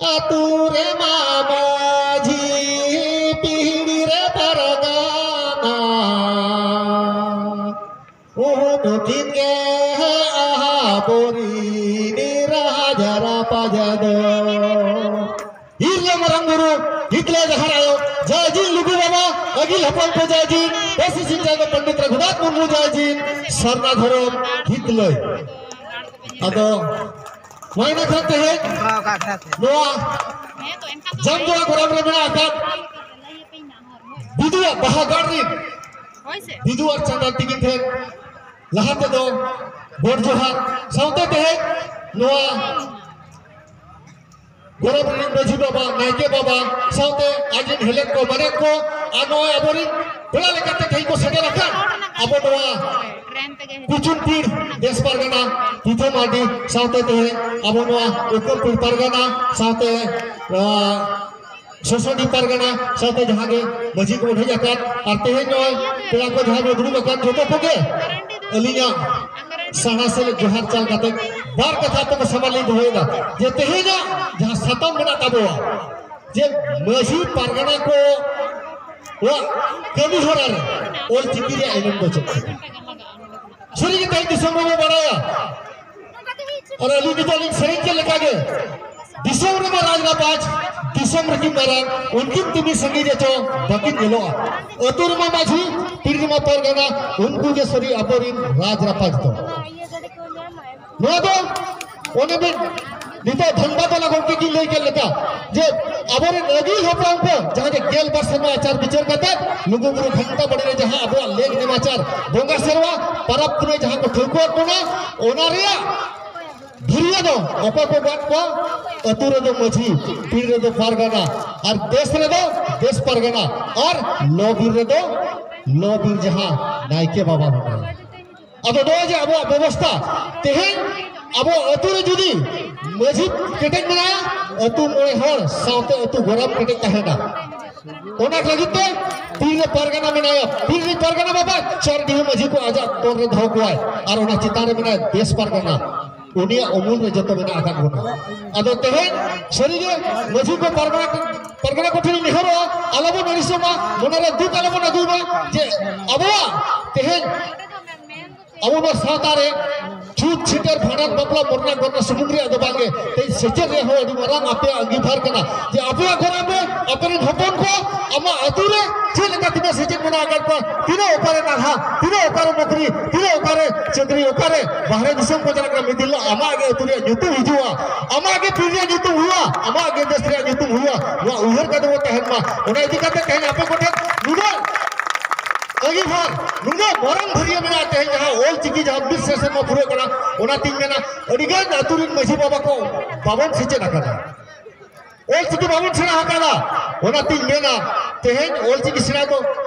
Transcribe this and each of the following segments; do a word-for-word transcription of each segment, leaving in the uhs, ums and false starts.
ᱟᱹᱛᱩ ᱨᱮᱢᱟ ᱢᱟᱹᱡᱷᱤ, ᱯᱤᱦᱤᱲᱤ ᱨᱮ ᱯᱟᱨᱜᱟᱱᱟ, ᱩᱱᱠᱤᱱ ᱜᱮ ᱟᱵᱚᱨᱤᱱ ᱨᱟᱡᱽ ᱨᱟᱯᱟᱡᱽ ᱫᱚ᱾ ᱦᱤᱨᱞᱟᱹ ᱢᱟᱨᱟᱝ ᱵᱩᱨᱩ, ᱦᱤᱛᱞᱟᱹ ᱡᱟᱦᱟᱸ ᱟᱭᱳ, ᱡᱟᱭ ᱡᱤᱱ ᱞᱩᱜᱩ ᱵᱟᱵᱟ, ᱟᱹᱜᱤᱞ ᱦᱟᱯᱲᱟᱢ ᱠᱚ ᱡᱟᱭ ᱡᱤᱱ, ᱯᱟᱹᱨᱥᱤ ᱥᱤᱧᱪᱟᱸᱫᱚ ᱯᱚᱱᱰᱤᱛ ᱨᱚᱜᱷᱩᱱᱟᱛᱷ ᱢᱩᱨᱢᱩ ᱡᱟᱭ ᱡᱤᱱ, ᱥᱟᱨᱱᱟ ᱫᱷᱚᱨᱚᱢ ᱦᱤᱛᱞᱟᱹᱭ᱾ ᱟᱫᱚ ᱢᱟᱹᱭᱱᱟᱹ ᱠᱷᱟᱱ ᱛᱮᱦᱮᱧ ᱱᱚᱣᱟ ᱡᱟᱢᱫᱚᱲᱟ ᱜᱚᱨᱟᱢ ᱨᱮ ᱢᱮᱱᱟᱜ ᱟᱠᱟᱫ ᱵᱤᱫᱩᱣᱟᱜ ᱵᱟᱦᱟ ᱜᱟᱲ ᱨᱤᱱ ᱵᱤᱫᱩ ᱟᱨ ᱪᱟᱸᱫᱟᱱ ᱛᱤᱠᱤᱱ ᱴᱷᱮᱱ ᱞᱟᱦᱟ ᱛᱮᱫᱚ ᱜᱚᱰ ᱡᱚᱦᱟᱨ ᱥᱟᱶᱛᱮ ᱛᱮᱦᱮᱧ ᱱᱚᱣᱟ ᱜᱚᱨᱟᱢ ᱨᱤᱱ ᱢᱟᱹᱡᱷᱤ ᱵᱟᱵᱟ, ᱱᱟᱭᱠᱮ ᱵᱟᱵᱟ ᱥᱟᱶᱛᱮ ᱟᱡ ᱨᱤᱱ ᱦᱮᱞᱮᱫ ᱠᱚ, ᱢᱟᱱᱮᱛ ᱠᱚ ᱟᱨ ᱱᱚᱜᱼᱚᱭ ᱟᱵᱚᱨᱤᱱ ᱯᱮᱲᱟ ᱞᱮᱠᱟᱛᱮ ᱛᱮᱦᱮᱧ ᱠᱚ ᱥᱮᱴᱮᱨ ᱟᱠᱟᱱ ᱟᱵᱚ ᱱᱚᱣᱟ ᱠᱩᱪᱩᱱᱯᱤᱲ ᱫᱮᱥ ᱯᱟᱨᱜᱟᱱᱟ ᱯᱤᱛᱷᱟᱹ ᱢᱟᱨᱰᱤ ᱥᱟᱶᱛᱮ ᱛᱮᱦᱮᱧ ᱟᱵᱚ ᱱᱚᱣᱟ ᱩᱠᱟᱹᱢᱯᱤᱲ ᱯᱟᱨᱜᱟᱱᱟ ᱥᱟᱶᱛᱮ, ᱟᱸ, ᱥᱚᱥᱚᱰᱤ ᱯᱟᱨᱜᱟᱱᱟ ᱥᱟᱶᱛᱮ ᱡᱟᱦᱟᱸ ᱜᱮ ᱢᱟᱹᱡᱷᱤ ᱠᱚᱵᱚᱱ ᱦᱮᱡ ᱟᱠᱟᱱ ᱟᱨ ᱛᱮᱦᱮᱧ ᱱᱚᱜᱼᱚᱭ ᱯᱮᱲᱟ ᱠᱚ ᱡᱟᱦᱟᱸ ᱜᱮ ᱫᱩᱲᱩᱵ ᱟᱠᱟᱱ ᱡᱚᱛᱚ ᱠᱚᱜᱮ ᱟᱹᱞᱤᱧᱟᱜ ᱥᱟᱨᱦᱟᱣ ᱥᱮᱞᱮᱫ ᱡᱚᱦᱟᱨ ᱪᱟᱞ ᱠᱟᱛᱮ ᱵᱟᱨ ᱠᱟᱛᱷᱟ ᱟᱯᱮ ᱠᱚ ᱥᱟᱢᱟᱝ ᱞᱤᱧ ᱫᱚᱦᱚᱭᱮᱫᱟ ᱡᱮ ᱛᱮᱦᱮᱧᱟᱜ ᱡᱟᱦᱟᱸ ᱥᱟᱛᱟᱢ ᱢᱮᱱᱟᱜ ᱛᱟᱵᱚᱣᱟ ᱡᱮ ᱢᱟᱹᱡᱷᱤ ᱯᱟᱨᱜᱟᱱᱟ ᱠᱚ ᱣᱟᱜ ᱠᱟᱹᱢᱤ ᱦᱚᱨᱟ ᱨᱮ ᱚᱞ ᱪᱤᱠᱤ ᱨᱮᱭᱟᱜ ᱮᱱᱮᱢ ᱫᱚ ᱪᱮᱫ ᱠᱟᱱᱟ? ᱥᱟᱹᱨᱤ ᱜᱮ ᱛᱮᱦᱮᱧ ᱫᱤᱥᱚᱢ ᱨᱮᱵᱚ ᱵᱟᱲᱟᱭᱟ᱾ ᱟᱨ ᱟᱹᱞᱤᱧ ᱱᱤᱛᱚᱜ ᱞᱤᱧ ᱥᱮᱨᱮᱧ ᱠᱮᱫ ᱞᱮᱠᱟ ᱜᱮ, ᱫᱤᱥᱚᱢ ᱨᱮᱢᱟ ᱨᱟᱡᱽ ᱨᱟᱯᱟᱡᱽ, ᱫᱤᱥᱚᱢ ᱨᱮᱠᱤᱱ ᱢᱟᱨᱟᱝ, ᱩᱱᱠᱤᱱ ᱛᱤᱢᱤ ᱥᱟᱺᱜᱤᱧ ᱨᱮᱪᱚ ᱵᱟᱹᱠᱤᱱ ᱧᱮᱞᱚᱜᱼᱟ᱾ ᱟᱹᱛᱩ ᱨᱮᱢᱟ ᱢᱟᱹᱡᱷᱤ, ᱯᱤᱲ ᱨᱮᱢᱟ ᱯᱟᱨᱜᱟᱱᱟ, ᱩᱱᱠᱩ ᱜᱮ ᱥᱟᱹᱨᱤ ᱟᱵᱚᱨᱤᱱ ᱨᱟᱡᱽ ᱨᱟᱯᱟᱡᱽ ᱫᱚ᱾ ᱱᱚᱣᱟ ᱫᱚ ᱚᱱᱮ ᱵᱤᱱ ᱱᱤᱛᱚᱜ ᱫᱷᱟᱱᱵᱟᱫ ᱵᱟᱞᱟ ᱜᱚᱢᱠᱮ ᱠᱤᱱ ᱞᱟᱹᱭ ᱠᱮᱫ ᱞᱮᱠᱟ ᱡᱮ ᱟᱵᱚᱨᱮᱱ ᱟᱹᱜᱤᱞ ᱦᱟᱯᱲᱟᱢ ᱠᱚ ᱡᱟᱦᱟᱸ ᱡᱮ ᱜᱮᱞ ᱵᱟᱨ ᱥᱮᱨᱢᱟ ᱟᱪᱟᱨ ᱵᱤᱪᱟᱹᱨ ᱠᱟᱛᱮ ᱞᱩᱜᱩ ᱵᱩᱨᱩ ᱜᱷᱟᱱᱴᱟ ᱵᱟᱲᱮ ᱨᱮ ᱡᱟᱦᱟᱸ ᱟᱵᱚᱣᱟᱜ ᱞᱮᱠ ᱱᱮᱢᱟᱪᱟᱨ ᱵᱚᱸᱜᱟ ᱥᱮᱨᱣᱟ ᱯᱟᱨᱟᱵᱽ ᱯᱩᱱᱟᱹᱭ ᱡᱟᱦᱟᱸ ᱠᱚ ᱴᱷᱟᱹᱣᱠᱟᱹ ᱟᱫ ᱵᱚᱱᱟ, ᱚᱱᱟ ᱨᱮᱭᱟᱜ ᱫᱷᱩᱨᱤᱭᱟᱹ ᱫᱚ ᱚᱠᱚᱭ ᱠᱚ ᱜᱚᱫ ᱠᱚᱣᱟ? ᱟᱹᱛᱩ ᱨᱮᱫᱚ ᱢᱟᱹᱡᱷᱤ, ᱯᱤᱲ ᱨᱮᱫᱚ ᱯᱟᱨᱜᱟᱱᱟ, ᱟᱨ ᱫᱮᱥ ᱨᱮᱫᱚ ᱫᱮᱥ ᱯᱟᱨᱜᱟᱱᱟ, ᱟᱨ ᱞᱚ ᱵᱤᱨ ᱨᱮᱫᱚ ᱞᱚ ᱵᱤᱨ ᱡᱟᱦᱟᱸ ᱱᱟᱭᱠᱮ ᱵᱟᱵᱟ ᱢᱮᱱᱟᱭᱟ᱾ ᱟᱫᱚ ᱱᱚᱜᱼᱚᱭ ᱡᱮ ᱟᱵᱚᱣᱟᱜ ᱵᱮᱵᱚᱥᱛᱷᱟ, ᱛᱮᱦᱮᱧ ᱟᱵᱚ ᱟᱹᱛᱩ ᱨᱮ ᱡᱩᱫᱤ ᱢᱟᱹᱡᱷᱤ ᱠᱮᱴᱮᱡ ᱢᱮᱱᱟᱭᱟ, ᱟᱹᱛᱩ ᱢᱚᱬᱮ ᱦᱚᱲ ᱥᱟᱶᱛᱮ ᱟᱹᱛᱩ ᱜᱚᱨᱟᱢ ᱠᱮᱴᱮᱡ ᱛᱟᱦᱮᱱᱟ᱾ ᱚᱱᱟ ᱞᱟᱹᱜᱤᱫ ᱛᱮ ᱯᱤᱲ ᱨᱮ ᱯᱟᱨᱜᱟᱱᱟ ᱢᱮᱱᱟᱭᱟ, ᱯᱤᱲ ᱨᱮ ᱯᱟᱨᱜᱟᱱᱟ ᱵᱟᱵᱟ ᱪᱟᱨ ᱰᱤᱦᱟᱹ ᱢᱟᱹᱡᱷᱤ ᱠᱚ ᱟᱡᱟᱜ ᱛᱚᱞ ᱨᱮ ᱫᱚᱦᱚ ᱠᱚᱣᱟᱭ, ᱟᱨ ᱚᱱᱟ ᱪᱮᱛᱟᱱ ᱨᱮ ᱢᱮᱱᱟᱭᱟ ᱫᱮᱥ ᱯᱟᱨᱜᱟᱱᱟ᱾ ᱩᱱᱤᱭᱟᱜ ᱩᱢᱩᱞ ᱨᱮ ᱡᱚᱛᱚ ᱢᱮᱱᱟᱜ ᱟᱠᱟᱫ ᱵᱚᱱᱟ᱾ ᱟᱫᱚ ᱛᱮᱦᱮᱧ ᱥᱟᱹᱨᱤᱜᱮ ᱢᱟᱹᱡᱷᱤ ᱠᱚ, ᱯᱟᱨᱜᱟᱱᱟ ᱠᱚ, ᱯᱟᱨᱜᱟᱱᱟ ᱠᱚ ᱴᱷᱮᱱ ᱤᱧ ᱱᱮᱦᱚᱨᱚᱜᱼᱟ, ᱟᱞᱚᱵᱚᱱ ᱟᱹᱲᱤᱥᱚᱜ ᱢᱟ, ᱢᱚᱱᱮᱨᱮ ᱫᱩᱠ ᱟᱞᱚᱵᱚᱱ ᱟᱹᱜᱩᱭ ᱢᱟ ᱡᱮ ᱟᱵᱚᱣᱟᱜ ᱛᱮᱦᱮᱧ ᱟᱵᱚ ᱱᱚᱣᱟ ᱥᱟᱶᱛᱟ ᱨᱮ ᱪᱷᱩᱛ ᱪᱷᱤᱴᱟᱹᱨ ᱵᱷᱟᱸᱰᱟᱱ ᱵᱟᱯᱞᱟ ᱢᱚᱨᱱᱟ ᱜᱚᱨᱱᱟ ᱥᱩᱢᱩᱝ ᱨᱮᱭᱟᱜ ᱫᱚ ᱵᱟᱝᱜᱮ, ᱛᱮᱦᱮᱧ ᱥᱮᱪᱮᱫ ᱨᱮᱭᱟᱜ ᱦᱚᱸ ᱟᱹᱰᱤ ᱢᱟᱨᱟᱝ ᱟᱯᱮᱭᱟᱜ ᱟᱸᱜᱤᱵᱷᱟᱨ ᱠᱟᱱᱟ ᱡᱮ ᱟᱯᱮᱭᱟᱜ ᱜᱚᱨᱟᱢ ᱨᱮ ᱟᱯᱮᱨᱮᱱ ᱦᱚᱯᱚᱱ ᱠᱚ ᱟᱢᱟᱜ ᱟᱹᱛᱩ ᱨᱮ ᱪᱮᱫ ᱞᱮᱠᱟ ᱛᱤᱱᱟᱹᱜ ᱥᱮᱪᱮᱫ ᱢᱮᱱᱟᱜ ᱟᱠᱟᱫ ᱠᱚᱣᱟ, ᱛᱤᱱᱟᱹᱜ ᱚᱠᱟᱨᱮ ᱱᱟᱞᱦᱟ, ᱛᱤᱱᱟᱹᱜ ᱚᱠᱟᱨᱮ ᱱᱚᱠᱨᱤ, ᱛᱤᱱᱟᱹᱜ ᱚᱠᱟᱨᱮ ᱪᱟᱹᱠᱨᱤ, ᱚᱠᱟᱨᱮ ᱵᱟᱦᱨᱮ ᱫᱤᱥᱚᱢ ᱠᱚ ᱪᱟᱞᱟᱜ ᱠᱟᱱᱟ, ᱢᱤᱫ ᱫᱤᱱ ᱦᱤᱞᱳᱜ ᱟᱢᱟᱜ ᱜᱮ ᱟᱹᱛᱩ ᱨᱮᱭᱟᱜ ᱧᱩᱛᱩᱢ ᱦᱤᱡᱩᱜᱼᱟ, ᱟᱢᱟᱜ ᱜᱮ ᱯᱤᱲ ᱨᱮᱭᱟᱜ ᱧᱩᱛᱩᱢ ᱦᱩᱭᱩᱜᱼᱟ, ᱟᱢᱟᱜ ᱜᱮ ᱫᱮᱥ ᱨᱮᱭᱟᱜ ᱧᱩᱛᱩᱢ ᱦᱩᱭᱩᱜᱼᱟ᱾ ᱱᱚᱣᱟ ᱩᱭᱦᱟᱹᱨ ᱠᱟᱛᱮ ᱵᱚ ᱛᱟᱦᱮᱱ ᱢᱟ᱾ ᱚᱱᱟ ᱤᱫᱤ ᱠᱟᱛᱮ ᱛᱮᱦᱮᱧ ᱟᱯᱮ ᱠᱚᱴᱷᱮᱱ ᱱᱩᱱᱟᱹᱜ ᱟᱹᱜᱤᱵᱷᱟᱨ, ᱱᱩᱱᱟᱹᱜ ᱢᱟᱨᱟᱝ ᱵᱷᱟᱹᱨᱭᱟᱹ ᱢᱮᱱᱟᱜᱼᱟ᱾ ᱛᱮᱦᱮᱧ ᱡᱟᱦᱟᱸ ᱚᱞ ᱪᱤᱠᱤ ᱡᱟᱦᱟᱸ ᱢᱤᱫ ᱥᱮᱨᱢᱟ ᱯᱩᱨᱟᱹᱜ ᱠᱟᱱᱟ, ᱚᱱᱟᱛᱤᱧ ᱢᱮᱱᱟ ᱟᱹᱰᱤᱜᱟᱱ ᱟᱹᱛᱩ ᱨᱮᱱ ᱢᱟᱹᱡᱷᱤ ᱵᱟᱵᱟ ᱠᱚ ᱵᱟᱵᱚᱱ ᱥᱮᱪᱮᱫ ᱟᱠᱟᱱᱟ, ᱚᱞ ᱪᱤᱠᱤ ᱵᱟᱵᱚᱱ ᱥᱮᱬᱟ ᱟᱠᱟᱫᱟ᱾ ᱚᱱᱟᱛᱤᱧ ᱢᱮᱱᱟ ᱛᱮᱦᱮᱧ ᱚᱞ ᱪᱤᱠᱤ ᱥᱮᱬᱟ ᱫᱚ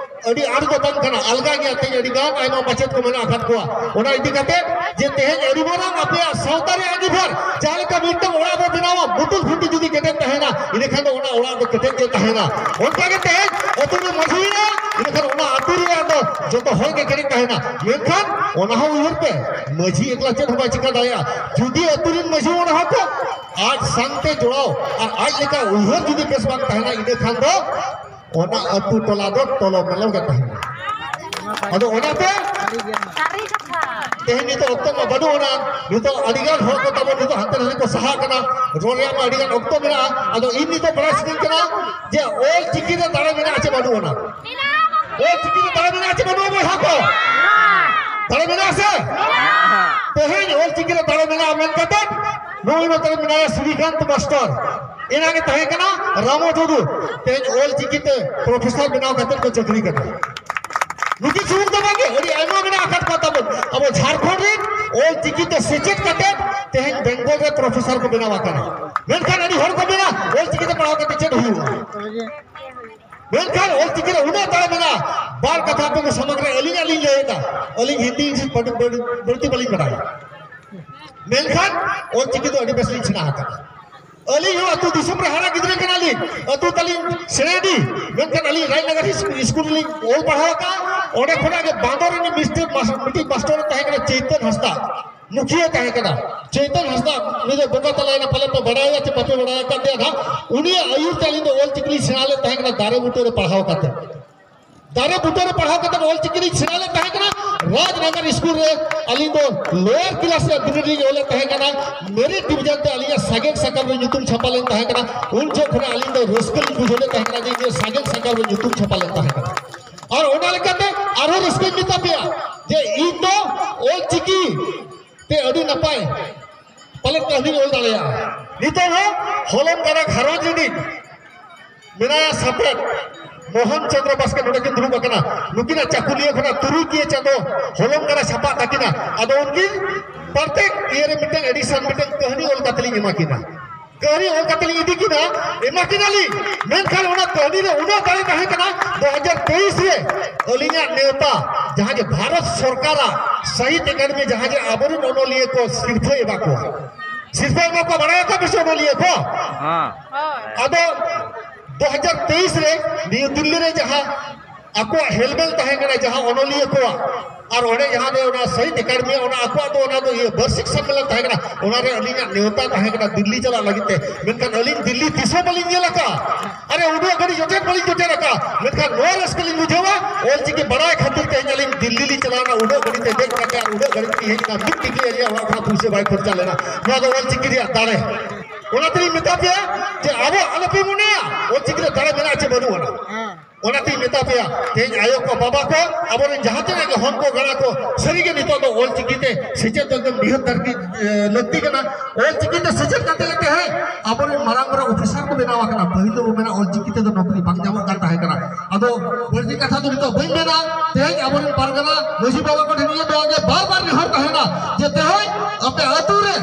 ᱟᱹᱰᱤ ᱟᱸᱴ ᱫᱚ ᱵᱟᱝ ᱠᱟᱱᱟ, ᱟᱞᱜᱟ ᱜᱮᱭᱟ᱾ ᱛᱮᱦᱮᱧ ᱟᱹᱰᱤ ᱜᱟᱱ ᱟᱭᱢᱟ ᱢᱟᱪᱮᱫ ᱠᱚ ᱢᱮᱱᱟᱜ ᱟᱠᱟᱫ ᱠᱚᱣᱟ᱾ ᱚᱱᱟ ᱤᱫᱤ ᱠᱟᱛᱮ ᱡᱮ ᱛᱮᱦᱮᱧ ᱟᱹᱰᱤ ᱢᱟᱨᱟᱝ ᱟᱯᱮᱭᱟᱜ ᱥᱟᱶᱛᱟ ᱨᱮ ᱟᱹᱰᱤ ᱵᱷᱟᱨ ᱡᱟᱦᱟᱸ ᱞᱮᱠᱟ ᱢᱤᱫᱴᱟᱝ ᱚᱲᱟᱜ ᱵᱚ ᱵᱮᱱᱟᱣᱟ, ᱵᱩᱴᱩᱞ ᱠᱷᱩᱱᱴᱤ ᱡᱩᱫᱤ ᱠᱮᱴᱮᱡ ᱛᱟᱦᱮᱱᱟ, ᱤᱱᱟᱹᱠᱷᱟᱱ ᱫᱚ ᱚᱱᱟ ᱚᱲᱟᱜ ᱫᱚ ᱠᱮᱴᱮᱡ ᱜᱮ ᱛᱟᱦᱮᱱᱟ᱾ ᱚᱱᱠᱟ ᱜᱮ ᱛᱮᱦᱮᱧ ᱟᱹᱛᱩ ᱨᱮ ᱢᱟᱹᱡᱷᱤ ᱢᱮᱱᱟᱭᱟ, ᱤᱱᱟᱹᱠᱷᱟᱱ ᱚᱱᱟ ᱟᱹᱛᱩ ᱨᱮᱭᱟᱜ ᱫᱚ ᱡᱚᱛᱚ ᱦᱚᱲ ᱜᱮ ᱠᱮᱴᱮᱡ ᱛᱟᱦᱮᱱᱟ᱾ ᱢᱮᱱᱠᱷᱟᱱ ᱚᱱᱟ ᱦᱚᱸ ᱩᱭᱦᱟᱹᱨ ᱯᱮ, ᱢᱟᱹᱡᱷᱤ ᱮᱠᱞᱟ ᱪᱮᱫ ᱦᱚᱸ ᱵᱟᱭ ᱪᱤᱠᱟ ᱫᱟᱲᱮᱭᱟᱜᱼᱟ᱾ ᱡᱩᱫᱤ ᱟᱹᱛᱩ ᱨᱮᱱ ᱢᱟᱹᱡᱷᱤ ᱚᱱᱟ ᱦᱚᱸ ᱠᱚ ᱟᱡ ᱥᱟᱶᱛᱮ ᱡᱚᱲᱟᱣ ᱟᱨ ᱟᱡ ᱞᱮᱠᱟ ᱩᱭᱦᱟᱹᱨ ᱡᱩᱫᱤ ᱵᱮᱥ ᱵᱟᱝ ᱛᱟᱦᱮᱱᱟ, ᱤᱱᱟᱹ ᱠᱷᱟᱱ ᱫᱚ ᱚᱱᱟ ᱟᱹᱛᱩ ᱴᱚᱞᱟ ᱫᱚ ᱴᱚᱞᱚ ᱢᱮᱞᱚ ᱜᱮ ᱛᱟᱦᱮᱱᱟ᱾ ᱟᱫᱚ ᱚᱱᱟᱛᱮ ᱛᱮᱦᱮᱧ ᱱᱤᱛᱚᱜ ᱚᱠᱛᱚ ᱢᱟ ᱵᱟᱹᱱᱩᱜ ᱟᱱᱟ, ᱱᱤᱛᱚᱜ ᱟᱹᱰᱤ ᱜᱟᱱ ᱦᱚᱲ ᱠᱚ ᱛᱟᱵᱚᱱ ᱱᱤᱛᱚᱜ ᱦᱟᱱᱛᱮ ᱱᱟᱛᱮ ᱠᱚ ᱥᱟᱦᱟᱜ ᱠᱟᱱᱟ, ᱨᱚᱲ ᱨᱮᱭᱟᱜ ᱢᱟ ᱟᱹᱰᱤ ᱜᱟᱱ ᱚᱠᱛᱚ ᱢᱮᱱᱟᱜᱼᱟ᱾ ᱟᱫᱚ ᱤᱧ ᱱᱤᱛᱚᱜ ᱵᱟᱲᱟᱭ ᱥᱟᱱᱟᱧ ᱠᱟᱱᱟ ᱡᱮ ᱚᱞ ᱪᱤᱠᱤ ᱨᱮ ᱫᱟᱲᱮ ᱢᱮᱱᱟᱜᱼᱟ ᱪᱮ ᱵᱟᱹᱱᱩᱜ ᱟᱱᱟ? ᱚᱞ ᱪᱤᱠᱤ ᱨᱮ ᱫᱟᱲᱮ ᱢᱮᱱᱟᱜᱼᱟ ᱪᱮ ᱵᱟᱹᱱᱩᱜᱼᱟ ᱵᱚᱭᱦᱟ ᱠᱚ? ᱫᱟᱲᱮ ᱢᱮᱱᱟᱜᱼᱟ ᱥᱮ? ᱛᱮᱦᱮᱧ ᱚᱞ ᱪᱤᱠᱤ ᱨᱮ ᱫᱟᱲᱮ ᱢᱮᱱᱟᱜᱼᱟ ᱢᱮᱱ ᱠᱟᱛᱮ ᱱᱩᱭ ᱱᱚᱛᱮ ᱨᱮ ᱢᱮᱱᱟᱭᱟ ᱥᱨᱤᱠᱟᱱᱛ ᱢᱟᱥᱴᱟᱨ, ᱮᱱᱟᱝ ᱮ ᱛᱟᱦᱮᱸ ᱠᱟᱱᱟ ᱨᱟᱢᱚ ᱴᱩᱰᱩ, ᱛᱮᱦᱮᱧ ᱚᱞ ᱪᱤᱠᱤ ᱛᱮ ᱯᱨᱚᱯᱷᱮᱥᱚᱨ ᱵᱮᱱᱟᱣ ᱠᱟᱛᱮ ᱠᱚ ᱪᱟᱹᱠᱨᱤ ᱠᱟᱱᱟ᱾ ᱱᱩᱠᱤᱱ ᱥᱩᱢᱩᱝ ᱫᱚ ᱵᱟᱝᱜᱮ, ᱟᱹᱰᱤ ᱟᱭᱢᱟ ᱢᱮᱱᱟᱜ ᱟᱠᱟᱫ ᱠᱚᱣᱟ ᱛᱟᱵᱚᱱ᱾ ᱟᱵᱚ ᱡᱷᱟᱲᱠᱷᱚᱸᱰ ᱨᱮᱱ ᱚᱞ ᱪᱤᱠᱤ ᱛᱮ ᱥᱮᱪᱮᱫ ᱠᱟᱛᱮ ᱛᱮᱦᱮᱧ ᱵᱮᱝᱜᱚᱞ ᱨᱮ ᱯᱨᱚᱯᱷᱮᱥᱚᱨ ᱠᱚ ᱵᱮᱱᱟᱣ ᱟᱠᱟᱱᱟ᱾ ᱢᱮᱱᱠᱷᱟᱱ ᱟᱹᱰᱤ ᱦᱚᱲ ᱠᱚ ᱢᱮᱱᱟ ᱚᱞ ᱪᱤᱠᱤ ᱛᱮ ᱯᱟᱲᱦᱟᱣ ᱠᱟᱛᱮ ᱪᱮᱫ ᱦᱩᱭᱩᱜᱼᱟ? ᱢᱮᱱᱠᱷᱟᱱ ᱚᱞ ᱪᱤᱠᱤ ᱨᱮ ᱩᱱᱟᱹᱜ ᱫᱟᱲᱮ ᱢᱮᱱᱟᱜᱼᱟ᱾ ᱵᱟᱨ ᱠᱟᱛᱷᱟ ᱟᱯᱮ ᱠᱚ ᱥᱟᱢᱟᱝ ᱨᱮ ᱟᱹᱞᱤᱧᱟᱜ ᱞᱤᱧ ᱞᱟᱹᱭᱮᱫᱟ, ᱟᱹᱞᱤᱧ ᱦᱤᱱᱫᱤ ᱤᱝᱞᱤᱥ ᱵᱟᱹᱲ-, ᱵᱟᱹᱲ-, ᱵᱟᱹᱲᱛᱤ ᱵᱟᱹᱞᱤᱧ ᱵᱟᱲᱟᱭᱟ, ᱢᱮᱱᱠᱷᱟᱱ ᱚᱞ ᱪᱤᱠᱤ ᱫᱚ ᱟᱹᱰᱤ ᱵᱮᱥ ᱞᱤᱧ ᱥᱮᱬᱟ ᱟᱠᱟᱫᱟ᱾ ᱟᱹᱞᱤᱧ ᱦᱚᱸ ᱟᱹᱛᱩ ᱫᱤᱥᱚᱢ ᱨᱮ ᱦᱟᱨᱟ ᱜᱤᱫᱽᱨᱟᱹ ᱠᱟᱱᱟᱞᱤᱧ, ᱟᱹᱛᱩ ᱛᱟᱹᱞᱤᱧ ᱥᱮᱬᱮᱰᱤ, ᱢᱮᱱᱠᱷᱟᱱ ᱟᱹᱞᱤᱧ ᱨᱟᱡᱽᱱᱚᱜᱚᱨ ᱤᱥ-, ᱤᱥᱠᱩᱞ ᱨᱮᱞᱤᱧ ᱚᱞ ᱯᱟᱲᱦᱟᱣ ᱟᱠᱟᱫᱼᱟ᱾ ᱚᱸᱰᱮ ᱠᱷᱚᱱᱟᱜ ᱜᱮ ᱵᱟᱸᱫᱚᱨ ᱨᱤᱱᱤᱡ ᱢᱤᱥᱴᱟᱨ ᱢᱟᱥ-, ᱢᱤᱫᱴᱤᱡ ᱢᱟᱥᱴᱚᱨ ᱮ ᱛᱟᱦᱮᱸ ᱠᱟᱱᱟ ᱪᱳᱭᱛᱚᱱ ᱦᱟᱸᱥᱫᱟ, ᱢᱩᱠᱷᱤᱭᱟᱹ ᱛᱟᱦᱮᱸ ᱠᱟᱱᱟ ᱪᱳᱭᱛᱚᱱ ᱦᱟᱸᱥᱫᱟ᱾ ᱩᱱᱤ ᱫᱚ ᱵᱚᱸᱜᱟ ᱛᱟᱞᱟᱭᱮᱱᱟ, ᱯᱟᱞᱮ ᱯᱮ ᱵᱟᱲᱟᱭᱟ ᱪᱮ ᱵᱟᱯᱮ ᱵᱟᱲᱟᱭ ᱟᱠᱟᱫᱮᱭᱟ ᱱᱟᱦᱟᱜ᱾ ᱩᱱᱤᱭᱟᱜ ᱟᱹᱭᱩᱨ ᱛᱮ ᱟᱹᱞᱤᱧ ᱫᱚ ᱚᱞ ᱪᱤᱠᱤ ᱞᱤᱧ ᱥᱮᱬᱟ ᱞᱮᱫ ᱛᱟᱦᱮᱸ ᱠᱟᱱᱟ ᱫᱟᱨᱮ ᱵᱩᱴᱟᱹ ᱨᱮ ᱯᱟᱲᱦᱟᱣ ᱠᱟᱛᱮ᱾ ᱫᱟᱨᱮ ᱵᱩᱴᱟᱹ ᱨᱮ ᱯᱟᱲᱦᱟᱣ ᱠᱟᱛᱮ ᱚᱞ ᱪᱤᱠᱤ ᱞᱤᱧ ᱥᱮᱬᱟ ᱞᱮᱫ ᱛᱟᱦᱮᱸ ᱠᱟᱱᱟ᱾ ᱨᱟᱡᱽᱱᱚᱜᱚᱨ ᱥᱠᱩᱞ ᱨᱮ ᱟᱹᱞᱤᱧ ᱫᱚ ᱞᱳᱭᱟᱨ ᱠᱞᱟᱥ ᱨᱮ ᱵᱤᱱᱤᱰ ᱞᱤᱧ ᱚᱞᱮᱫ ᱛᱟᱦᱮᱸ ᱠᱟᱱᱟ᱾ ᱢᱮᱨᱤᱴ ᱰᱤᱵᱤᱡᱚᱱ ᱛᱮ ᱟᱹᱞᱤᱧᱟᱜ ᱥᱟᱜᱮᱱ ᱥᱟᱠᱟᱢ ᱨᱮ ᱧᱩᱛᱩᱢ ᱪᱷᱟᱯᱟ ᱞᱮᱱ ᱛᱟᱦᱮᱸ ᱠᱟᱱᱟ᱾ ᱩᱱ ᱡᱚᱠᱷᱚᱱ ᱟᱹᱞᱤᱧ ᱫᱚ ᱨᱟᱹᱥᱠᱟᱹ ᱞᱤᱧ ᱵᱩᱡᱷᱟᱹᱣ ᱞᱮᱫ ᱛᱟᱦᱮᱸ ᱠᱟᱱᱟ ᱡᱮ ᱤᱧᱟᱹᱜ ᱥᱟᱜᱮᱱ ᱥᱟᱠᱟᱢ ᱨᱮ ᱧᱩᱛᱩᱢ ᱪᱷᱟᱯᱟ ᱞᱮᱱ ᱛᱟᱦᱮᱸ ᱠᱟᱱᱟ᱾ ᱟᱨ ᱚᱱᱟ ᱞᱮᱠᱟᱛᱮ ᱟᱨᱦᱚᱸ ᱨᱟᱹᱥᱠᱟᱹᱧ ᱢᱮᱛᱟ ᱯᱮᱭᱟ ᱡᱮ ᱤᱧ ᱫᱚ ᱚᱞ ᱪᱤᱠᱤ ᱛᱮ ᱟᱹᱰᱤ ᱱᱟᱯᱟᱭ ᱯᱟᱞᱮᱱ ᱠᱟᱹᱦᱱᱤᱧ ᱚᱞ ᱫᱟᱲᱮᱭᱟᱜᱼᱟ᱾ ᱱᱤᱛᱚᱜ ᱦᱚᱸ ᱦᱚᱞᱚᱝ ᱜᱟᱰᱟ ᱜᱷᱟᱨᱚᱸᱡᱽ ᱨᱤᱱᱤᱡ ᱢᱮᱱᱟᱭᱟ ᱥᱟᱯᱮᱫ ᱢᱳᱦᱚᱱ ᱪᱚᱸᱫᱽᱨᱚ ᱵᱟᱥᱠᱮ ᱱᱚᱰᱮ ᱠᱤᱱ ᱫᱩᱲᱩᱵ ᱟᱠᱟᱱᱟ᱾ ᱱᱩᱠᱤᱱᱟᱜ ᱪᱟᱹᱠᱩᱞᱤᱭᱟᱹ ᱠᱷᱚᱱᱟᱜ ᱛᱩᱨᱩᱭ ᱠᱤᱭᱟᱹ ᱪᱟᱸᱫᱚ ᱦᱚᱞᱚᱝ ᱜᱟᱰᱟ ᱪᱷᱟᱯᱟᱜ ᱛᱟᱹᱠᱤᱱᱟ᱾ ᱟᱫᱚ ᱩᱱᱠᱤᱱ ᱯᱨᱚᱛᱮᱠ ᱤᱭᱟᱹ ᱨᱮ ᱢᱤᱫᱴᱟᱝ ᱮᱰᱤᱥᱚᱱ, ᱢᱤᱫᱴᱟᱝ ᱠᱟᱹᱦᱱᱤ ᱚᱞ ᱠᱟᱛᱮ ᱞᱤᱧ ᱮᱢᱟ ᱠᱤᱱᱟ᱾ ᱠᱟᱹᱦᱱᱤ ᱚᱞ ᱠᱟᱛᱮ ᱞᱤᱧ ᱤᱫᱤ ᱠᱤᱱᱟ, ᱮᱢᱟ ᱠᱤᱱᱟᱞᱤᱧ᱾ ᱢᱮᱱᱠᱷᱟᱱ ᱚᱱᱟ ᱠᱟᱹᱦᱱᱤ ᱨᱮ ᱩᱱᱟᱹᱜ ᱫᱟᱲᱮ ᱛᱟᱦᱮᱸ ᱠᱟᱱᱟ, ᱫᱩ ᱦᱟᱡᱟᱨ ᱛᱮᱭᱤᱥ ᱨᱮ ᱟᱹᱞᱤᱧᱟᱜ ᱱᱮᱣᱛᱟ, ᱡᱟᱦᱟᱸ ᱡᱮ ᱵᱷᱟᱨᱚᱛ ᱥᱚᱨᱠᱟᱨᱟᱜ ᱥᱟᱦᱤᱛ ᱮᱠᱟᱰᱮᱢᱤ, ᱡᱟᱦᱟᱸ ᱡᱮ ᱟᱵᱚᱨᱮᱱ ᱚᱱᱚᱞᱤᱭᱟᱹ ᱠᱚ ᱥᱤᱨᱯᱷᱟᱹ ᱮᱢᱟ ᱠᱚᱣᱟ, ᱥᱤᱨᱯᱷᱟᱹ ᱮᱢᱟ ᱠᱚ ᱵᱟᱲᱟᱭ ᱟᱠᱟᱫ ᱯᱮ ᱥᱮ ᱚᱱᱚᱞᱤᱭᱟᱹ ᱠᱚ? ᱦᱮᱸ᱾ ᱟᱫᱚ ᱫᱩ ᱦᱟᱡᱟᱨ ᱛᱮᱭᱤᱥ ᱨᱮ ᱱᱤᱭᱩ ᱫᱤᱞᱞᱤ ᱨᱮ ᱡᱟᱦᱟᱸ ᱟᱠᱚᱣᱟᱜ ᱦᱮᱞᱢᱮᱞ ᱛᱟᱦᱮᱸ ᱠᱟᱱᱟ, ᱡᱟᱦᱟᱸ ᱚᱱᱚᱞᱤᱭᱟᱹ ᱠᱚᱣᱟᱜ, ᱟᱨ ᱚᱸᱰᱮ ᱡᱟᱦᱟᱸ ᱫᱚ ᱚᱱᱟ ᱥᱟᱦᱤᱛ ᱮᱠᱟᱰᱮᱢᱤ, ᱚᱱᱟ ᱟᱠᱚᱣᱟᱜ ᱫᱚ ᱚᱱᱟ ᱫᱚ ᱤᱭᱟᱹ ᱵᱟᱨᱥᱤᱠ ᱥᱚᱢᱢᱮᱞᱚᱱ ᱛᱟᱦᱮᱸ ᱠᱟᱱᱟ, ᱚᱱᱟᱨᱮ ᱟᱹᱞᱤᱧᱟᱜ ᱱᱮᱣᱛᱟ ᱛᱟᱦᱮᱸ ᱠᱟᱱᱟ ᱫᱤᱞᱞᱤ ᱪᱟᱞᱟᱜ ᱞᱟᱹᱜᱤᱫ ᱛᱮ᱾ ᱢᱮᱱᱠᱷᱟᱱ ᱟᱹᱞᱤᱧ ᱫᱤᱞᱞᱤ ᱛᱤᱥ ᱦᱚᱸ ᱵᱟᱹᱞᱤᱧ ᱧᱮᱞ ᱟᱠᱟᱫᱼᱟ᱾ ᱟᱨᱮ ᱩᱰᱟᱹᱜ ᱜᱟᱹᱰᱤ ᱡᱚᱴᱮᱫ ᱵᱟᱹᱞᱤᱧ ᱡᱚᱴᱮᱫ ᱟᱠᱟᱫᱼᱟ᱾ ᱢᱮᱱᱠᱷᱟᱱ ᱱᱚᱣᱟ ᱨᱟᱹᱥᱠᱟᱹ ᱞᱤᱧ ᱵᱩᱡᱷᱟᱹᱣᱟ, ᱚᱞ ᱪᱤᱠᱤ ᱵᱟᱲᱟᱭ ᱠᱷᱟᱹᱛᱤᱨ ᱛᱮ ᱟᱹᱞᱤᱧ ᱫᱤᱞᱞᱤ ᱞᱤᱧ ᱪᱟᱞᱟᱣ ᱮᱱᱟ, ᱩᱰᱟᱹᱜ ᱜᱟᱹᱰᱤ ᱛᱮ ᱫᱮᱡ ᱠᱟᱛᱮ ᱟᱨ ᱩᱰᱟᱹᱜ ᱜᱟᱹᱰᱤ ᱛᱮᱞᱤᱧ ᱦᱮᱡ ᱮᱱᱟ, ᱢᱤᱫ ᱴᱤᱠᱞᱤ ᱟᱹᱞᱤᱧᱟᱜ ᱚᱲᱟᱜ ᱠᱷᱚᱱᱟᱜ ᱯᱩᱭᱥᱟᱹ ᱵᱟᱭ ᱠᱷᱚᱨᱪᱟ ᱞᱮᱱᱟ᱾ ᱱᱚᱣᱟ ᱫᱚ ᱚᱞ ᱪᱤᱠᱤ ᱨᱮᱭᱟᱜ ᱫᱟᱲᱮ᱾ ᱚᱱᱟ ᱛᱮᱞᱤᱧ ᱢᱮᱛᱟ ᱯᱮᱭᱟ ᱡᱮ ᱟᱵᱚ ᱟᱞᱚᱯᱮ ᱢᱚᱱᱮᱭᱟ ᱚᱞ ᱪᱤᱠᱤ ᱨᱮ ᱫᱟᱲᱮ ᱢᱮᱱᱟᱜᱼᱟ ᱪᱮ ᱵᱟᱹᱱᱩᱜ ᱟᱱᱟ᱾ ᱚᱱᱟᱛᱤᱧ ᱢᱮᱛᱟ ᱯᱮᱭᱟ, ᱛᱮᱦᱮᱧ ᱟᱭᱳ ᱠᱚ, ᱵᱟᱵᱟ ᱠᱚ, ᱟᱵᱚᱨᱮᱱ ᱡᱟᱦᱟᱸ ᱛᱤᱱᱟᱹᱜ ᱜᱮ ᱦᱚᱱ ᱠᱚ, ᱜᱟᱬᱟ ᱠᱚ, ᱥᱟᱹᱨᱤᱜᱮ ᱱᱤᱛᱚᱜ ᱫᱚ ᱚᱞ ᱪᱤᱠᱤ ᱛᱮ ᱥᱮᱪᱮᱫ ᱫᱚ ᱮᱠᱫᱚᱢ ᱱᱤᱦᱟᱹᱛ ᱫᱷᱟᱹᱨᱛᱤ, ᱮ, ᱞᱟᱹᱠᱛᱤ ᱠᱟᱱᱟ᱾ ᱚᱞ ᱪᱤᱠᱤ ᱛᱮ ᱥᱮᱪᱮᱫ ᱠᱟᱛᱮ ᱜᱮ ᱛᱮᱦᱮᱧ ᱟᱵᱚᱨᱮᱱ ᱢᱟᱨᱟᱝ ᱢᱟᱨᱟᱝ ᱚᱯᱷᱤᱥᱟᱨ ᱠᱚ ᱵᱮᱱᱟᱣ ᱟᱠᱟᱱᱟ᱾ ᱯᱟᱹᱦᱤᱞ ᱫᱚᱵᱚ ᱢᱮᱱᱟ ᱚᱞ ᱪᱤᱠᱤ ᱛᱮᱫᱚ ᱱᱚᱠᱨᱤ ᱵᱟᱝ ᱧᱟᱢᱚᱜ ᱠᱟᱱ ᱛᱟᱦᱮᱸ ᱠᱟᱱᱟ᱾ ᱟᱫᱚ ᱵᱟᱹᱲᱛᱤ ᱠᱟᱛᱷᱟ ᱫᱚ ᱱᱤᱛᱚᱜ ᱵᱟᱹᱧ ᱢᱮᱱᱟ᱾ ᱛᱮᱦᱮᱧ ᱟᱵᱚᱨᱮᱱ ᱯᱟᱨᱜᱟᱱᱟ ᱢᱟᱹᱡᱷᱤ ᱵᱟᱵᱟ ᱠᱚ ᱴᱷᱮᱱ ᱤᱧᱟᱹᱜ ᱱᱚᱣᱟ ᱜᱮ ᱵᱟᱨ ᱵᱟᱨ ᱱᱮᱦᱚᱨ ᱛᱟᱦᱮᱱᱟ ᱡᱮ ᱛᱮᱦᱮᱧ ᱟᱯᱮ ᱟᱹᱛᱩ ᱨᱮ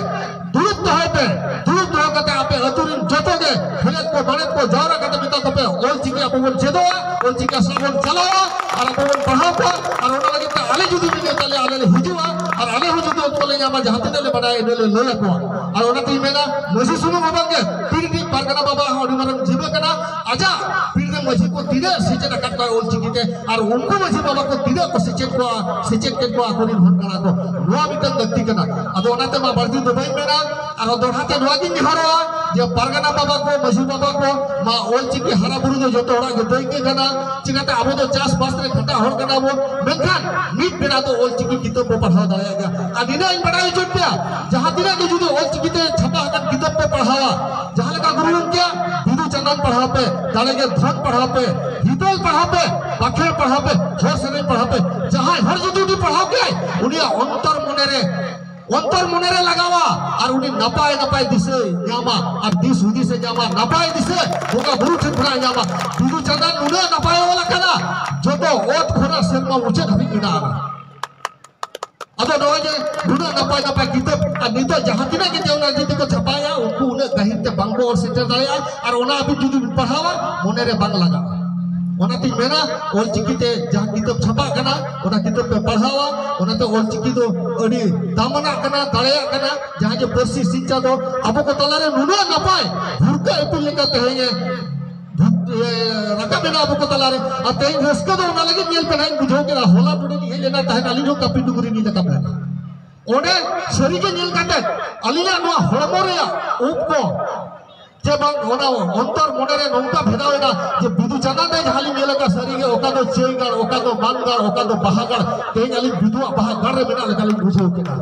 ᱫᱩᱲᱩᱵ ᱫᱚᱦᱚᱭ ᱯᱮ᱾ ᱫᱩᱲᱩᱵ ᱫᱚᱦᱚ ᱠᱟᱛᱮ ᱟᱯᱮ ᱟᱹᱛᱩ ᱨᱮᱱ ᱡᱚᱛᱚ ᱜᱮ ᱦᱚᱲᱮᱫ ᱠᱚ ᱵᱟᱲᱮᱫ ᱠᱚ ᱡᱟᱣᱨᱟ ᱠᱟᱛᱮ ᱢᱮᱛᱟ ᱠᱚᱯᱮ, ᱚᱞ ᱪᱤᱠᱤ ᱟᱵᱚ ᱵᱚᱱ ᱪᱮᱫᱚᱜᱼᱟ, ᱚᱞ ᱪᱤᱠᱤ ᱟᱥᱲᱟ ᱵᱚᱱ ᱪᱟᱞᱟᱣᱟ ᱟᱨ ᱟᱵᱚ ᱵᱚᱱ ᱯᱟᱲᱦᱟᱣ ᱠᱚᱣᱟ᱾ ᱟᱨ ᱚᱱᱟ ᱞᱟᱹᱜᱤᱫ ᱛᱮ ᱟᱞᱮ ᱡᱩᱫᱤ ᱢᱤᱫ ᱛᱟᱞᱮ ᱟᱞᱮ ᱞᱮ ᱦᱤᱡᱩᱜᱼᱟ ᱟᱨ ᱟᱞᱮ ᱦᱚᱸ ᱡᱩᱫᱤ ᱚᱠᱛᱚ ᱞᱮ ᱧᱟᱢᱟ ᱡᱟᱦᱟᱸ ᱛᱤᱱᱟᱹᱜ ᱞᱮ ᱵᱟᱰᱟᱭᱟ ᱤᱱᱟᱹ ᱞᱮ ᱞᱟᱹᱭ ᱟᱠᱚᱣᱟ᱾ ᱟᱨ ᱚᱱᱟᱛᱤᱧ ᱢᱮᱱᱟ ᱢᱟᱹᱡᱷᱤ ᱥᱩᱢᱩᱝ ᱦᱚᱸ ᱵᱟᱝᱜᱮ ᱯᱤᱲ ᱨᱤᱱᱤᱡ ᱯᱟᱨᱜᱟᱱᱟ ᱵᱟᱵᱟ ᱦᱚᱸ ᱟᱹᱰᱤ ᱢᱟᱨᱟᱝ ᱡᱤᱵᱟᱹ ᱠᱟᱱᱟ᱾ ᱟᱡᱟᱜ ᱯᱤᱲ ᱨᱮ ᱢᱟᱹᱡᱷᱤ ᱠᱚ ᱛᱤᱱᱟᱹᱜ ᱥᱮᱪᱮᱫ ᱟᱠᱟᱫ ᱠᱚᱣᱟ ᱚᱞᱪᱤᱠᱤ ᱛᱮ, ᱟᱨ ᱩᱱᱠᱩ ᱢᱟᱹᱡᱷᱤ ᱵᱟᱵᱟ ᱠᱚ ᱛᱤᱱᱟᱹᱜ ᱠᱚ ᱥᱮᱪᱮᱫ ᱠᱚᱣᱟ, ᱥᱮᱪᱮᱫ ᱠᱮᱫ ᱠᱚᱣᱟ ᱟᱠᱚᱨᱮᱱ ᱦᱚᱱ ᱜᱟᱬᱟ ᱠᱚ᱾ ᱱᱚᱣᱟ ᱢᱤᱫᱴᱟᱝ ᱞᱟᱹᱠᱛᱤ ᱠᱟᱱᱟ᱾ ᱟᱫᱚ ᱚᱱᱟᱛᱮ ᱢᱟ ᱵᱟᱹᱲᱛᱤ ᱫᱚ ᱵᱟᱹᱧ ᱢᱮᱱᱟ, ᱟᱨᱦᱚᱸ ᱫᱚᱦᱲᱟ ᱛᱮ ᱱᱚᱣᱟ ᱜᱤᱧ ᱱᱮᱦᱚᱨᱚᱜᱼᱟ ᱡᱮ ᱯᱟᱨᱜᱟᱱᱟ ᱵᱟᱵᱟ ᱠᱚ, ᱢᱟᱹᱡᱷᱤ ᱵᱟᱵᱟ ᱠᱚ, ᱢᱟ ᱚᱞᱪᱤᱠᱤ ᱦᱟᱨᱟ ᱵᱩᱨᱩ ᱫᱚ ᱡᱚᱛᱚ ᱦᱚᱲᱟᱜ ᱜᱮ ᱫᱟᱹᱭᱠᱟᱹ ᱠᱟᱱᱟ᱾ ᱪᱤᱠᱟᱹᱛᱮ ᱟᱵᱚ ᱫᱚ ᱪᱟᱥᱵᱟᱥ ᱨᱮ ᱠᱷᱟᱴᱟᱜ ᱦᱚᱲ ᱠᱟᱱᱟ ᱵᱚᱱ, ᱢᱮᱱᱠᱷᱟᱱ ᱢᱤᱫ ᱵᱮᱲᱟ ᱫᱚ ᱚᱞᱪᱤᱠᱤ ᱠᱤᱛᱟᱹᱵ ᱵᱚ ᱯᱟᱲᱦᱟᱣ ᱫᱟᱲᱮᱭᱟᱜ ᱜᱮᱭᱟ᱾ ᱟᱨ ᱱᱤᱱᱟᱹᱜ ᱤᱧ ᱵᱟᱲᱟᱭ ᱦᱚᱪᱚᱭᱮᱫ ᱯᱮᱭᱟ, ᱡᱟᱦᱟᱸ ᱛᱤᱱᱟᱹᱜ ᱜᱮ ᱡᱩᱫᱤ ᱚᱞᱪᱤᱠᱤ ᱛᱮ ᱪᱷᱟᱯᱟ ᱟᱠᱟᱱ ᱠᱤᱛᱟᱹᱵ ᱯᱮ ᱯᱟᱲᱦᱟᱣᱟ, ᱡᱟᱦᱟᱸ ᱞᱮᱠᱟ ᱜᱩᱨᱩ ᱜᱚᱢᱠᱮᱭᱟᱜ ᱵᱤᱫᱩ ᱪᱟᱸᱫᱟᱱ ᱯᱟᱲᱦᱟᱣ ᱯᱮ, ᱫᱟᱲᱮ ᱜᱮ ᱫᱷᱚᱱ ᱯᱟᱲᱦᱟᱣ ᱯᱮ, ᱦᱤᱛᱟᱹᱞ ᱯᱟᱲᱦᱟᱣ ᱯᱮ, ᱵᱟᱠᱷᱮᱲ ᱯᱟᱲᱦᱟᱣ ᱯᱮ, ᱦᱚᱲ ᱥᱮᱨᱮᱧ ᱯᱟᱲᱦᱟᱣ ᱯᱮ, ᱡᱟᱦᱟᱸᱭ ᱦᱚᱲ ᱡᱩᱫᱤ ᱩᱱᱤ ᱯᱟᱲᱦᱟᱣ ᱠᱮᱫᱟᱭ, ᱩᱱᱤᱭᱟᱜ ᱚᱱᱛᱚᱨ ᱢᱚᱱᱮ ᱨᱮ, ᱚᱱᱛᱚᱨ ᱢᱚᱱᱮ ᱨᱮ ᱞᱟᱜᱟᱣᱟ, ᱟᱨ ᱩᱱᱤ ᱱᱟᱯᱟᱭ ᱱᱟᱯᱟᱭ ᱫᱤᱥᱟᱹᱭ ᱧᱟᱢᱟ, ᱟᱨ ᱫᱤᱥ ᱦᱩᱫᱤᱥᱮ ᱧᱟᱢᱟ, ᱱᱟᱯᱟᱭ ᱫᱤᱥᱟᱹ ᱵᱚᱸᱜᱟ ᱵᱩᱨᱩ ᱴᱷᱮᱱ ᱠᱷᱚᱱᱟᱜ ᱧᱟᱢᱟ᱾ ᱵᱤᱫᱩ ᱪᱟᱸᱫᱟᱱ ᱱᱩᱱᱟᱹᱜ ᱱᱟᱯᱟᱭ ᱚᱞ ᱟᱠᱟᱫᱟ, ᱡᱚᱛᱚ ᱚᱛ ᱠᱷᱚᱱᱟᱜ ᱥᱮᱨᱢᱟ ᱢᱩᱪᱟᱹᱫ ᱦᱟᱹᱵᱤᱡ ᱢᱮᱱᱟᱜᱼᱟ᱾ ᱟᱫᱚ ᱱᱚᱜᱼᱚᱭ ᱡᱮ ᱱᱩᱱᱟᱹᱜ ᱱᱟᱯᱟᱭ ᱱᱟᱯᱟᱭ ᱠᱤᱛᱟᱹᱵ, ᱟᱨ ᱱᱤᱛᱚᱜ ᱡᱟᱦᱟᱸ ᱛᱤᱱᱟᱹᱜ ᱜᱮ ᱫᱮᱣᱱᱟᱜᱚᱨᱤ ᱛᱮᱠᱚ ᱪᱷᱟᱯᱟᱭᱟ, ᱩᱱᱠᱩ ᱩᱱᱟᱹᱜ ᱜᱟᱹᱦᱤᱨ ᱛᱮ ᱵᱟᱝ ᱠᱚ ᱚᱞ ᱥᱮᱴᱮᱨ ᱫᱟᱲᱮᱭᱟᱜᱼᱟ᱾ ᱟᱨ ᱚᱱᱟ ᱟᱹᱵᱤᱱ ᱡᱩᱫᱤ ᱵᱤᱱ ᱯᱟᱲᱦᱟᱣᱟ, ᱢᱚᱱᱮ ᱨᱮ ᱵᱟᱝ ᱞᱟᱜᱟᱜᱼᱟ᱾ ᱚᱱᱟᱛᱤᱧ ᱢᱮᱱᱟ, ᱚᱞᱪᱤᱠᱤ ᱛᱮ ᱡᱟᱦᱟᱸ ᱠᱤᱛᱟᱹᱵ ᱪᱷᱟᱯᱟᱜ ᱠᱟᱱᱟ, ᱚᱱᱟ ᱠᱤᱛᱟᱹᱵ ᱯᱮ ᱯᱟᱲᱦᱟᱣᱟ᱾ ᱚᱱᱟᱛᱮ ᱚᱞᱪᱤᱠᱤ ᱫᱚ ᱟᱹᱰᱤ ᱫᱟᱢᱟᱱᱟᱜ ᱠᱟᱱᱟ, ᱫᱟᱲᱮᱭᱟᱜ ᱠᱟᱱᱟ᱾ ᱡᱟᱦᱟᱸ ᱡᱮ ᱯᱟᱹᱨᱥᱤ ᱥᱤᱧᱪᱟ ᱫᱚ ᱟᱵᱚ ᱠᱚ ᱛᱟᱞᱟᱨᱮ ᱱᱩᱱᱟᱹᱜ ᱱᱟᱯᱟᱭ ᱵᱷᱩᱨᱠᱟᱹ ᱤᱯᱤᱞ ᱞᱮᱠᱟ ᱛᱮᱦᱮᱧ ᱮ ᱵᱷᱩᱨ-, ᱮ, ᱨᱟᱠᱟᱵ ᱮᱱᱟ ᱟᱵᱚ ᱠᱚ ᱛᱟᱞᱟᱨᱮ᱾ ᱟᱨ ᱛᱮᱦᱮᱧ ᱨᱟᱹᱥᱠᱟᱹ ᱫᱚ ᱚᱱᱟ ᱞᱟᱹᱜᱤᱫ ᱧᱮᱞ ᱯᱮ ᱱᱟᱦᱟᱜ ᱤᱧ ᱵᱩᱡᱷᱟᱹᱣ ᱠᱮᱫᱟ, ᱦᱚᱞᱟ ᱱᱚᱰᱮ ᱞᱤᱧ ᱦᱮᱡ ᱞᱮᱱᱟ ᱛᱟᱦᱮᱸᱫ, ᱟᱹᱞᱤᱧ ᱦᱚᱸ ᱠᱟᱹᱯᱤ ᱰᱩᱝᱨᱤ ᱞᱤᱧ ᱨᱟᱠᱟᱵ ᱞᱮᱱᱟ᱾ ᱚᱸᱰᱮ ᱥᱟᱹᱨᱤᱜᱮ ᱧᱮᱞ ᱠᱟᱛᱮ ᱟᱹᱞᱤᱧᱟᱜ ᱱᱚᱣᱟ ᱦᱚᱲᱢᱚ ᱨᱮᱭᱟᱜ ᱩᱵ ᱠᱚ ᱡᱮ ᱵᱟᱝ, ᱚᱱᱟ ᱚᱱᱛᱚᱨ ᱢᱚᱱᱮ ᱨᱮ ᱱᱚᱝᱠᱟ ᱵᱷᱮᱫᱟᱣ ᱮᱱᱟ ᱡᱮ ᱵᱤᱫᱩ ᱪᱟᱸᱫᱟᱱ ᱨᱮ ᱡᱟᱦᱟᱸ ᱞᱤᱧ ᱧᱮᱞ ᱟᱠᱟᱫ, ᱥᱟᱹᱨᱤᱜᱮ ᱚᱠᱟ ᱫᱚ ᱪᱟᱹᱭ ᱜᱟᱲ, ᱚᱠᱟ ᱫᱚ ᱢᱟᱱ ᱜᱟᱲ, ᱚᱠᱟ ᱫᱚ ᱵᱟᱦᱟ ᱜᱟᱲ, ᱛᱮᱦᱮᱧ ᱟᱹᱞᱤᱧ ᱵᱤᱫᱩᱣᱟᱜ ᱵᱟᱦᱟ ᱜᱟᱲ ᱨᱮ ᱢᱮᱱᱟᱜ ᱞᱮᱠᱟ ᱞᱤᱧ ᱵᱩᱡᱷᱟᱹᱣ ᱠᱮᱫᱟ᱾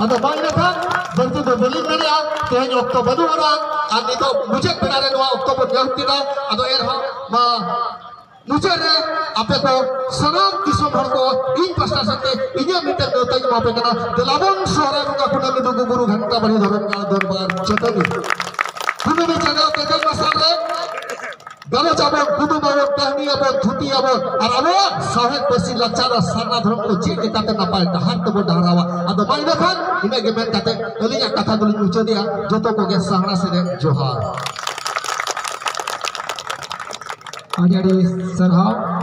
ᱟᱫᱚ ᱢᱟ ᱤᱱᱟᱹ ᱠᱷᱟᱱ ᱵᱟᱹᱲᱛᱤ ᱫᱚ ᱵᱟᱹᱞᱤᱧ ᱢᱮᱱᱮᱜᱼᱟ, ᱛᱮᱦᱮᱧ ᱚᱠᱛᱚ ᱵᱟᱹᱱᱩᱜ ᱟᱱᱟ᱾ ᱟᱨ ᱱᱤᱛᱚᱜ ᱢᱩᱪᱟᱹᱫ ᱵᱮᱲᱟ ᱨᱮ ᱱᱚᱣᱟ ᱚᱠᱛᱚ ᱵᱚᱱ ᱧᱟᱢ ᱠᱮᱫᱟ᱾ ᱟᱫᱚ ᱮᱱᱦᱚᱸ ᱢᱟ ᱢᱩᱪᱟᱹᱫ ᱨᱮ ᱟᱯᱮ ᱠᱚ ᱥᱟᱱᱟᱢ ᱫᱤᱥᱚᱢ ᱦᱚᱲ ᱠᱚ ᱤᱧ ᱯᱟᱥᱴᱟ ᱥᱮᱫ ᱛᱮ ᱤᱧᱟᱹᱜ ᱢᱤᱫᱴᱮᱱ ᱱᱮᱣᱛᱟᱧ ᱮᱢᱟ ᱯᱮ ᱠᱟᱱᱟ᱾ ᱫᱮᱞᱟ ᱵᱚᱱ ᱥᱚᱦᱨᱟᱭ ᱵᱚᱸᱜᱟ ᱠᱩᱱᱟᱹᱢᱤ ᱞᱩᱜᱩ ᱵᱩᱨᱩ ᱜᱷᱟᱱᱴᱟ ᱵᱟᱲᱤ ᱫᱷᱚᱨᱚᱢ ᱜᱟᱲ ᱫᱚᱨᱵᱟᱨ ᱪᱟᱹᱴᱟᱹᱱᱤ᱾ ᱠᱩᱱᱟᱹᱢᱤ ᱪᱟᱸᱫᱳ ᱛᱮᱛᱮᱞ ᱢᱟᱨᱥᱟᱞ ᱨᱮ ᱜᱟᱞᱚᱪ ᱟᱵᱚᱱ, ᱠᱩᱫᱩᱢ ᱟᱵᱚᱱ, ᱠᱟᱹᱦᱱᱤ ᱟᱵᱚᱱ, ᱛᱷᱩᱛᱤ ᱟᱵᱚᱱ, ᱟᱨ ᱟᱵᱚᱣᱟᱜ ᱥᱟᱶᱦᱮᱫ ᱯᱟᱹᱨᱥᱤ ᱞᱟᱠᱪᱟᱨ ᱟᱨ ᱥᱟᱨᱱᱟ ᱫᱷᱚᱨᱚᱢ ᱠᱚ ᱪᱮᱫ ᱞᱮᱠᱟᱛᱮ ᱱᱟᱯᱟᱭ ᱰᱟᱦᱟᱨ ᱛᱮᱵᱚᱱ ᱰᱟᱦᱟᱨᱟᱣᱟ᱾ ᱟᱫᱚ ᱢᱟ ᱤᱱᱟᱹ ᱠᱷᱟᱱ ᱤᱱᱟᱹᱜ ᱜᱮ ᱢᱮᱱ ᱠᱟᱛᱮ ᱟᱹᱞᱤᱧᱟᱜ ᱠᱟᱛᱷᱟ ᱫᱚᱞᱤᱧ ᱢᱩᱪᱟᱹᱫᱮᱜᱼᱟ᱾ ᱡᱚᱛᱚ ᱠᱚᱜᱮ ᱥᱟᱦᱱᱟ ᱥᱮᱱᱮᱡ ᱡᱚᱦᱟᱨ᱾ ᱟᱹᱰᱤ ᱟᱹᱰᱤ ᱥᱟᱨᱦᱟᱣ᱾